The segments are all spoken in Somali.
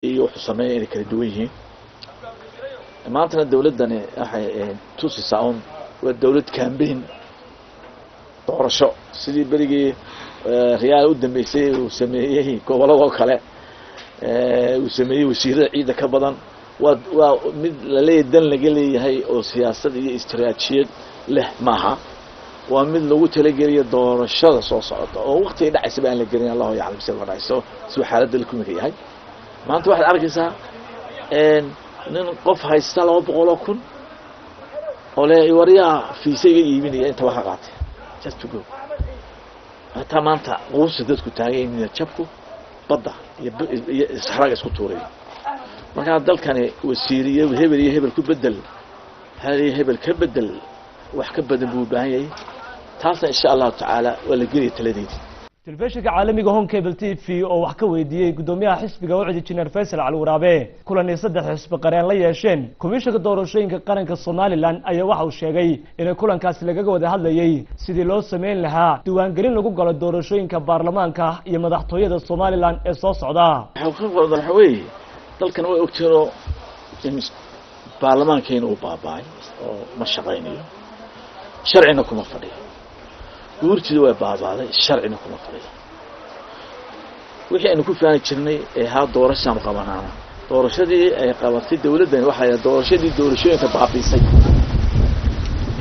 Iyo wuxuu sameeya inay kala duwan yihiin. Maantana dawladdani waxay tusisaa un waa dawlad campaign doorasho, sidii berigii Riyaal u dambeysay uu sameeyey gobolladoo kale, uu sameeyey wasiirada ciidda ka badan. Waa mid laleeyahay dan laga leeyahay oo siyaasad iyo istaraatijiyad leh maaha. Waa mid lagu talageliyo doorashada soo socota oo waktigay dhacaysaba aan la gelin. Allahu yaclam sida dhacayso, siduu xaaladda la kumika yahay maanta. Waxaad arkaysaa nin qof haysta 200,000 oo le waryaa fiisa iga iibinaya, intaba ka qaatay, just to go. Hataa maanta quusi dadku taagan yihiin, jabku badda iyo saxraga isku tuuray. Markaa dalkani wasiiriyo hebel iyo hebel ku bedel, hal iyo hebel ka bedel, wax ka badan buu u baahan yahay. Taasna insha Allahu tacaala waa la gelaya taladeydii. Telefishinka caalamiga Horn Cable TV oo wax ka weydiiyey guddoomiyaha xisbiga UCID, Injineer Faysal Cali Waraabe, kulan ay saddex xisbi qareen la yeesheen Komishanka Doorashooyinka Qaranka Somaliland, ayaa waxa uu sheegay inay kulankaasi lagaga wada hadlayey sidii loo sameyn lahaa diiwaangelin lagu galo doorashooyinka baarlamaanka iyo madaxtooyada Somaliland ee soo socda. Waxa weeye, dalkan way ogtiinoo in baarlamaankeena uu baaba'ay oo ma shaqaynayo, sharcina kuma fadhiyo. Guurtida way baabaaday, sharcina kuma fadhiyo. Wixii aynu ku faani jirnay ee ahaa doorashaanu qabanaana, doorashadii ay qabatay dawladdani waxay doorashadii doorashooyinka baabiisay,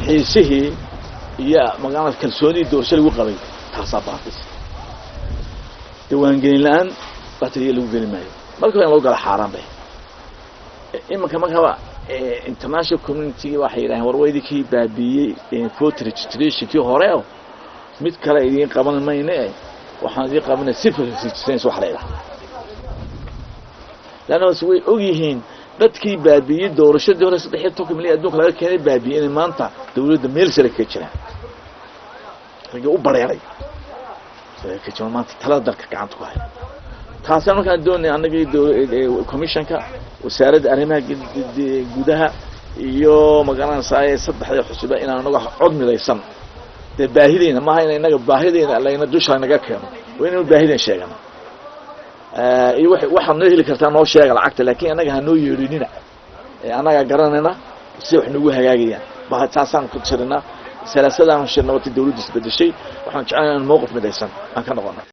xiisihii iyo magaalada kalsoonidii doorasho lagu qabay taasaa baabiisay. Diiwaangelin la-aan batriya lagu geli maayo. Marka hore in lagu gala xaaraan bay. Iminka markaba international community waxay yidhaheen, war waydinkii baabiiyey voter registrationkii hore, o mid kale idiin qaban mayne, waxaan idiin qabanay civil registration wax la yidhaha, leanna way og yihiin dadkii baabiiyey doorashadii hore, 13-ka milyan adduunka laga keenay baabiiyey, inay maanta dawladda meel sare kaga jiraan. Raggii u bareeray sare ka jiraan maanta talada dalka gacanta ku haya. Taasaan markaan doonay annagii commissionka, wasaaradda arrimaha gudaha iyo magaranaysaa saddexda xusuba inaan anaga cod midaysan. Dee baahideyna maaha in inaga baahideyna layna dusha naga keeno, waa inaynu baahideen sheegana iyo waxaad noo heli kartaa noo sheega lacagta, laakiin annaga hanoo yeedhinina, annagaa garanayna sida wax nagu hagaagayaan. Taasaan ku jirnaa salaasadaan shirna wati dawladdu isbedeshay. Waxaan jeclay inaan mowqif midaysan aan ka noqono.